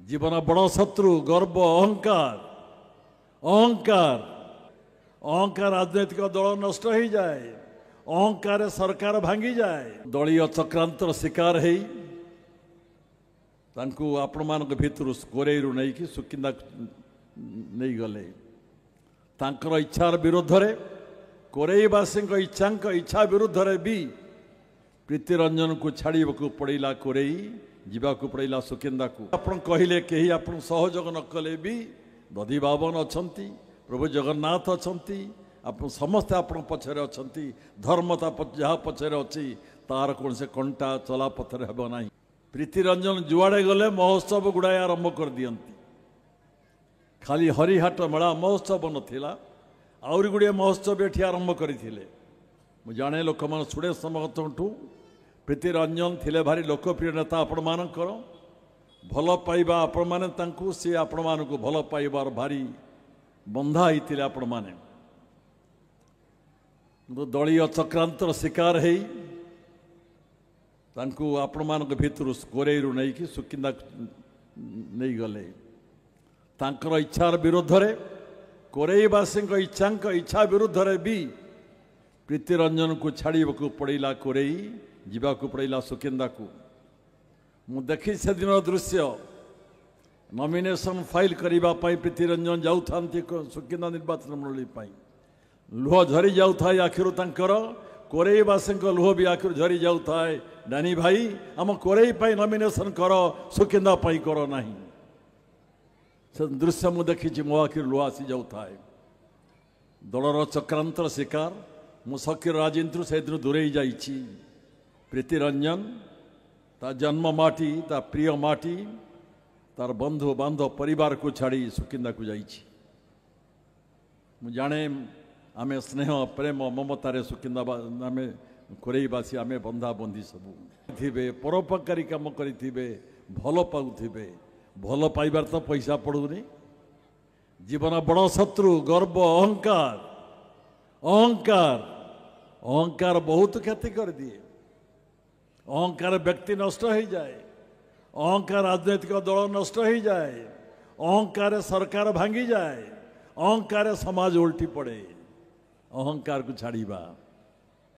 ଜୀବନ ବଡ଼ ଶତ୍ରୁ ଗର୍ବ, ଅହଙ୍କାର। ଅହଙ୍କାର, ଅହଙ୍କାର ରାଜନୈତିକ ଦଳ ନଷ୍ଟ ହେଇଯାଏ, ଅହଙ୍କାରରେ ସରକାର ଭାଙ୍ଗିଯାଏ। ଦଳୀୟ ଚକ୍ରାନ୍ତର ଶିକାର ହେଇ ତାଙ୍କୁ ଆପଣମାନଙ୍କ ଭିତରୁ କୋରେଇରୁ ନେଇକି ସୁକିନ୍ଦା ନେଇଗଲେ। ତାଙ୍କର ଇଚ୍ଛାର ବିରୁଦ୍ଧରେ, କୋରେଇବାସୀଙ୍କ ଇଚ୍ଛା ବିରୁଦ୍ଧରେ ବି ପ୍ରୀତିରଞ୍ଜନକୁ ଛାଡ଼ିବାକୁ ପଡ଼ିଲା କୋରେଇ, ଯିବାକୁ ପଡ଼ିଲା ସୁକିନ୍ଦାକୁ। ଆପଣ କହିଲେ କେହି ଆପଣ ସହଯୋଗ ନ କଲେ ବି ଦଧିବାବନ ଅଛନ୍ତି, ପ୍ରଭୁ ଜଗନ୍ନାଥ ଅଛନ୍ତି, ଆପଣ ସମସ୍ତେ ଆପଣଙ୍କ ପଛରେ ଅଛନ୍ତି। ଧର୍ମ ତା ଯାହା ପଛରେ ଅଛି ତାର କୌଣସି କଣ୍ଟା ଚଲାପଥରେ ହେବ ନାହିଁ। ପ୍ରୀତିରଞ୍ଜନ ଯୁଆଡ଼େ ଗଲେ ମହୋତ୍ସବ ଗୁଡ଼ାଏ ଆରମ୍ଭ କରିଦିଅନ୍ତି। ଖାଲି ହରିହାଟ ମେଳା ମହୋତ୍ସବ ନଥିଲା, ଆହୁରି ଗୁଡ଼ିଏ ମହୋତ୍ସବ ଏଠି ଆରମ୍ଭ କରିଥିଲେ। ମୁଁ ଜାଣେ ଲୋକମାନେ ଶୁଣେ ସମସ୍ତଙ୍କଠୁ ପ୍ରୀତିରଞ୍ଜନ ଥିଲେ ଭାରି ଲୋକପ୍ରିୟ ନେତା। ଆପଣମାନଙ୍କର ଭଲ ପାଇବା, ଆପଣମାନେ ତାଙ୍କୁ, ସିଏ ଆପଣମାନଙ୍କୁ ଭଲ ପାଇବାର ଭାରି ବନ୍ଧା ହେଇଥିଲେ ଆପଣମାନେ। କିନ୍ତୁ ଦଳୀୟ ଚକ୍ରାନ୍ତର ଶିକାର ହେଇ ତାଙ୍କୁ ଆପଣମାନଙ୍କ ଭିତରୁ କୋରେଇରୁ ନେଇକି ସୁକିନ୍ଦା ନେଇଗଲେ। ତାଙ୍କର ଇଚ୍ଛାର ବିରୁଦ୍ଧରେ, କୋରେଇବାସୀଙ୍କ ଇଚ୍ଛା ବିରୁଦ୍ଧରେ ବି ପ୍ରୀତିରଞ୍ଜନକୁ ଛାଡ଼ିବାକୁ ପଡ଼ିଲା କୋରେଇ, ଯିବାକୁ ପଡ଼ିଲା ସୁକିନ୍ଦାକୁ। ମୁଁ ଦେଖି ସେଦିନର ଦୃଶ୍ୟ। ନମିନେସନ୍ ଫାଇଲ୍ କରିବା ପାଇଁ ପ୍ରୀତିରଞ୍ଜନ ଯାଉଥାନ୍ତି ସୁକିନ୍ଦା ନିର୍ବାଚନ ମଣ୍ଡଳୀ ପାଇଁ। ଲୁହ ଝରି ଯାଉଥାଏ ଆଖିରୁ ତାଙ୍କର, କୋରେଇବାସୀଙ୍କ ଲୁହ ବି ଆଖିରୁ ଝରି ଯାଉଥାଏ। ଡାନି ଭାଇ, ଆମ କୋରେଇ ପାଇଁ ନମିନେସନ୍ କର, ସୁକିନ୍ଦା ପାଇଁ କର ନାହିଁ। ସେ ଦୃଶ୍ୟ ମୁଁ ଦେଖିଛି, ମୋ ଆଖିରୁ ଲୁହ ଆସି ଯାଉଥାଏ। ଦଳର ଚକ୍ରାନ୍ତର ଶିକାର ମୁଁ ସକ୍ରିୟ ରାଜନୀତିରୁ ସେଦିନ ଦୂରେଇ ଯାଇଛି। ପ୍ରୀତିରଞ୍ଜନ ତା ଜନ୍ମ ମାଟି, ତା ପ୍ରିୟ ମାଟି, ତାର ବନ୍ଧୁ ବାନ୍ଧବ ପରିବାରକୁ ଛାଡ଼ି ସୁକିନ୍ଦାକୁ ଯାଇଛି। ମୁଁ ଜାଣେ ଆମେ ସ୍ନେହ ପ୍ରେମ ମମତାରେ ସୁକିନ୍ଦା, ଆମେ କୋରେଇବାସୀ, ଆମେ ବନ୍ଧା ବନ୍ଧି ସବୁ ଥିବେ, ପରୋପକାରୀ କାମ କରିଥିବେ, ଭଲ ପାଉଥିବେ। ଭଲ ପାଇବାର ତ ପଇସା ପଡ଼ୁନି। ଜୀବନ ବଡ଼ ଶତ୍ରୁ ଗର୍ବ, ଅହଙ୍କାର। ଅହଙ୍କାର, ଅହଙ୍କାର ବହୁତ କ୍ଷତି କରିଦିଏ। ଅହଙ୍କାର ବ୍ୟକ୍ତି ନଷ୍ଟ ହେଇଯାଏ, ଅହଙ୍କାର ରାଜନୈତିକ ଦଳ ନଷ୍ଟ ହେଇଯାଏ, ଅହଙ୍କାରରେ ସରକାର ଭାଙ୍ଗିଯାଏ, ଅହଙ୍କାରରେ ସମାଜ ଓଲଟି ପଡ଼େ। ଅହଙ୍କାରକୁ ଛାଡ଼ିବା।